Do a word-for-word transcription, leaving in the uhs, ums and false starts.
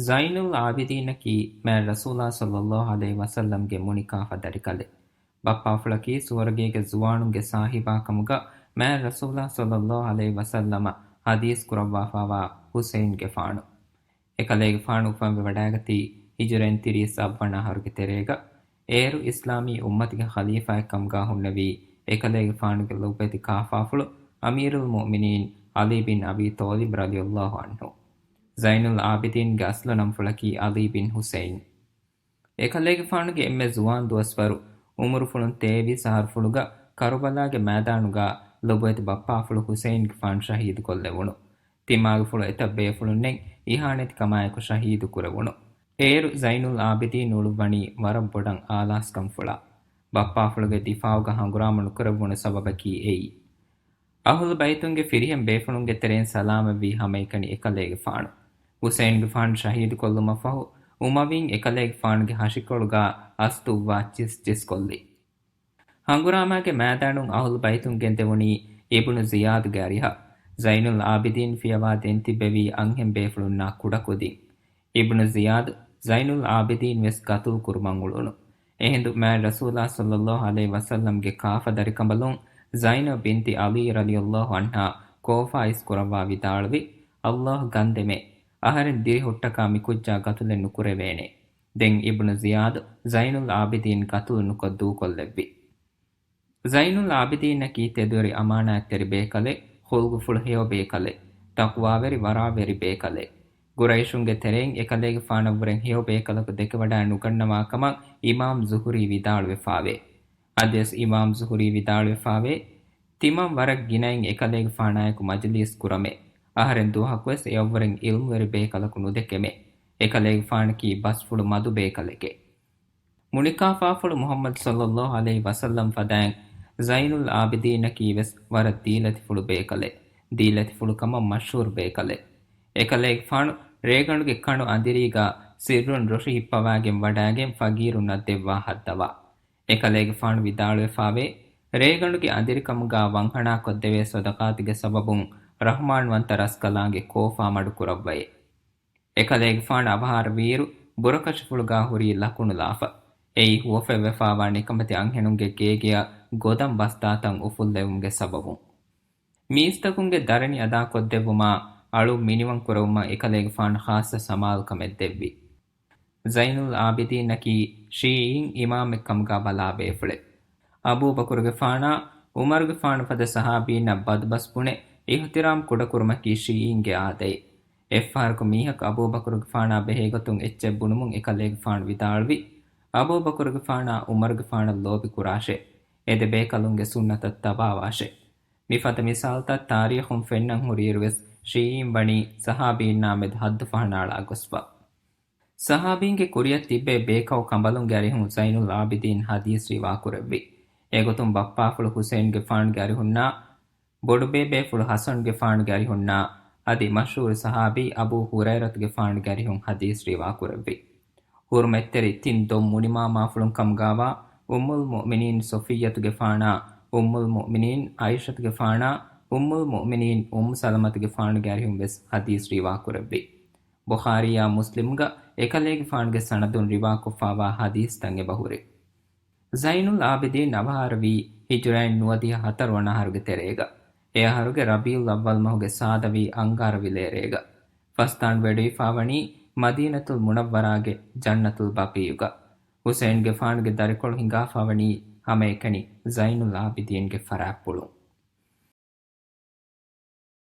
ޒައިނުލް އާބިދީނަކީ މާތް ރަސޫލާ ޞައްލައްލާހު ޢަލައިހި ވަސައްލަމްގެ މުނިކާފަ ދަރިކަލެއް. ބައްޕާފުޅަކީ ސުވަރުގޭގެ ޒުވާނުންގެ ސާހިބާ ކަމުގަ މާތް ރަސޫލާ ޞައްލައްލާހު ޢަލައިހި ވަސައްލަމަށް ޙަދީޘް ކުރައްވާފާވާ ޙުސައިންގެފާނު. އެކަލޭގެފާނު އުފަންވެވަޑައިގަތީ ހިޖުރައިން ތިރީސް އަށްވަނަ އަހަރުގެ ތެރޭގަ. އޭރު އިސްލާމީ އުއްމަތުގެ ޚަލީފާއެއް ކަމުގާ ހުންނެވީ އެކަލޭގެފާނުގެ ލޮބުވެތި ކާފާފުޅު އަމީރުލް މުއުމިނީން ޢަލީ ބިން އަބީ ޠާލިބް ރަޟިޔައްލާހު ޢަންހު. ޒައިނުލް އާބިދީންގެ އަސްލު ނަންފުޅަކީ ޢަލީ ބިން ޙުސައިން. އެކަލޭގެފާނުގެ އެންމެ ޒުވާން ދުވަސްވަރު، އުމުރުފުޅުން ތޭވީސް އަހަރުފުޅުގަ ކަރުބަލާގެ މައިދާނުގަ ލޮބުވެތި ބައްޕާފުޅު ޙުސައިންގެފާނު ޝަހީދުކޮށްލެވުނު. ތިމާގެފުޅު އެތައް ބޭފުޅުންނެއް އިހާނެތިކަމާއެކު ޝަހީދު ކުރެވުނު. އޭރު ޒައިނުލް އާބިދީން އުޅުއްވަނީ ވަރަށް ބޮޑަށް އާލާސްކަންފުޅާ. ބައްޕާފުޅުގެ ދިފާޢުގަ ހަނގުރާމަ ނުކުރެއްވުނު ސަބަބަކީ އެއީ. އަހުލު ބައިތުންގެ ފިރިހެން ބޭފުޅުންގެ ތެރެއިން ސަލާމަތްވީ ހަމައެކަނި އެކަލޭގެފާނު. ޙުސައިންގެފާނު ޝަހީދުކޮށްލުމަށްފަހު، އުމަވީން އެކަލޭގެފާނުގެ ހަށިކޮޅުގަ އަސްތުއްވާ ޗިސްޗިސްކޮށްލި. ހަނގުރާމާގެ މައިދާނުން އަހުލު ބައިތުން ގެންދެވުނީ އިބްނު ޒިޔާދުގެ އަރިހަށް. ޒައިނުލް އާބިދީން ފިޔަވާ ދޭން ތިއްބެވީ އަންހެން ބޭފުޅުންނާ ކުޑަކުދިން. އިބްނު ޒިޔާދު ޒައިނުލް އާބިދީން ވެސް ގަތުލު ކުރުމަށް އުޅުނު. އެހިނދު މާތް ރަސޫލާ ޞައްލައްލާހު ޢަލައިހި ވަސައްލަމްގެ ކާފަ ދަރިކަނބަލުން ޒައިނަބް ބިންތި ޢަލީ ރަޟިޔައްލާހު ޢަންހާ ކޯފާ އިސް ކުރައްވާ ވިދާޅުވި، ﷲ ގަންދެމޭ، އަހަރެން ދިރިހުއްޓަކާ މިކުއްޖާ ގަތުލެއް ނުކުރެވޭނެ. ދެން އިބްނު ޒިޔާދު ޒައިނުލް އާބިދީން ގަތުލު ނުކޮށް ދޫކޮށްލެއްވި. ޒައިނުލް އާބިދީނަކީ ތެދުވެރި އަމާނާތްތެރި ބޭކަލެއް، ޚުލްޤުފުޅު ހެޔޮ ބޭކަލެއް، ތަޤްވާވެރި ވަރާވެރި ބޭކަލެއް. ޤުރައިޝުންގެ ތެރެއިން އެކަލޭގެފާނަށްވުރެން ހެޔޮ ބޭކަލަކު ދެކެވަޑައި ނުގަންނަވާ ކަމަށް އިމާމް ޒުހުރީ ވިދާޅުވެފާވޭ. އަދިވެސް އިމާމް ޒުހުރީ ވިދާޅުވެފާވޭ، ތިމަން ވަރަށް ގިނައިން އެކަލޭގެފާނާއެކު މަޖިލީސް ކުރަމޭ. އަހަރެން ދުވަހަކުވެސް އެއަށްވުރެން ޢިލްމުވެރި ބޭކަލަކު ނުދެކެމޭ. އެކަލޭގެފާނަކީ ބަސްފުޅު މަދު ބޭކަލެކޭ. މުނިކާފާފުޅު މުޙައްމަދު ޞައްލައްލާހު ޢަލައިހި ވަސައްލަމް ފަދައިން ޒައިނުލް އާބިދީނަކީ ވެސް ވަރަށް ދީލަތިފުޅު ބޭކަލެއް، ދީލަތިފުޅު ކަމަށް މަޝްހޫރު ބޭކަލެއް. އެކަލޭގެފާނު ރޭގަނޑުގެ ކަނު އަނދިރީގަ ސިއްރުން ރޮށި ހިއްޕަވާގެން ވަޑައިގެން ފަގީރުންނަށް ދެއްވާ ހައްދަވާ. އެކަލޭގެފާނު ވިދާޅުވެފާވޭ، ރޭގަނޑުގެ އަނދިރިކަމުގަ ވަންހަނާކޮށްދެވޭ ޞަދަޤާތުގެ ސަބަބުން ރަޙްމާންވަންތަ ރަސްކަލާނގެ ކޯފާ މަޑުކުރައްވައޭ. އެކަލޭގެފާނު އަވަހާރަވިއިރު ބުރަކަށިފުޅުގާ ހުރީ ލަކުނުލާފަ. އެއީ ހުވަފަތްވެފާވާ ނިކަމެތި އަންހެނުންގެ ގޭގެއަށް ގޮދަން ބަސްދާތަން އުފުއްލެވުމުގެ ސަބަބުން. މީސްތަކުންގެ ދަރަނި އަދާކޮށްދެއްވުމާ، އަޅު މިނިވަން ކުރެވުމަށް އެކަލޭގެފާނު ޚާއްޞަ ސަމާލުކަމެއް ދެއްވި. ޒައިނުލް އާބިދީނަކީ ޝީޢީން އިމާމެއް ކަމުގާ ބަލާ ބޭފުޅެއް. އަބޫބަކުރުގެފާނާ، ޢުމަރުގެފާނު ފަދަ ޞަޙާބީންނަށް ބަދުބަސް ބުނެ އިޙްތިރާމް ކުޑަކުރުމަކީ ޝީޢީންގެ އާދައެއް. އެއްފަހަރަކު މީހަކު އަބޫބަކުރުގެފާނާ ބެހޭގޮތުން އެއްޗެއް ބުނުމުން އެކަލޭގެފާނު ވިދާޅުވި، އަބޫބަކުރުގެފާނާ ޢުމަރުގެފާނަށް ލޯބި ކުރާށޭ. އެ ދެ ބޭކަލުންގެ ސުންނަތަށް ތަބާވާށޭ. މިފަދަ މިސާލުތައް ތާރީޚުން ފެންނަން ހުރިއިރުވެސް ޝީޢީން ވަނީ ޞަޙާބީންނާ މެދު ޙައްދު ފަހަނާޅާ ގޮސްފަ. ޞަޙާބީންގެ ކުރިއަށް ތިއްބެވި ބޭކައު ކަނބަލުންގެ އަރިހުން ޒައިނުލް އާބިދީން ޙަދީޘް ރިވާކުރެއްވި. އެގޮތުން ބައްޕާފުޅު ޙުސައިންގެފާނުގެ އަރިހުންނާ، ބޮޑުބޭބޭފުޅު ޙަސަންގެފާނުގެ އަރިހުންނާ، އަދި މަޝްހޫރު ޞަޙާބީ އަބޫ ހުރައިރަތުގެފާނުގެ އަރިހުން ޙަދީޘް ރިވާކުރެއްވި. ޙުރުމަތްތެރި ތިން ދޮން މުނިމާމާފުޅުން ކަމުގާވާ އުއްމުލް މުއުމިނީން ޞަފިއްޔަތުގެފާނާ، އުއްމުލް މުއުމިނީން ޢާއިޝަތުގެފާނާ، އުއްމުލް މުއުމިނީން އުއްމު ސަލަމަތުގެފާނުގެ އަރިހުން ވެސް ޙަދީޘް ރިވާކުރެއްވި. ބުޚާރީއާ މުސްލިމްގަ އެކަލޭގެފާނުގެ ސަނަދުން ރިވާކޮށްފާވާ ޙަދީޘްތައް އެބަހުރި. ޒައިނުލް އާބިދީން އަވަހާރަވީ ހިޖުރައިން ނުވަދިހަ ހަތަރު ވަނަ އަހަރުގެ ތެރޭގަ. އެ އަހަރުގެ ރަބީޢުލް އައްވަލް މަހުގެ ސާދަވީ އަންގާރަ ވިލޭރޭގަ. ފަސްދާން ވެޑުވިފާވަނީ މަދީނަތުލް މުނައްވަރާގެ ޖަންނަތުލް ބަޤީޢުގަ. ޙުސައިންގެފާނުގެ ދަރިކޮޅު ހިނގާފާވަނީ ހަމައެކަނި ޒައިނުލް އާބިދީންގެ ފަރާތްޕުޅުން.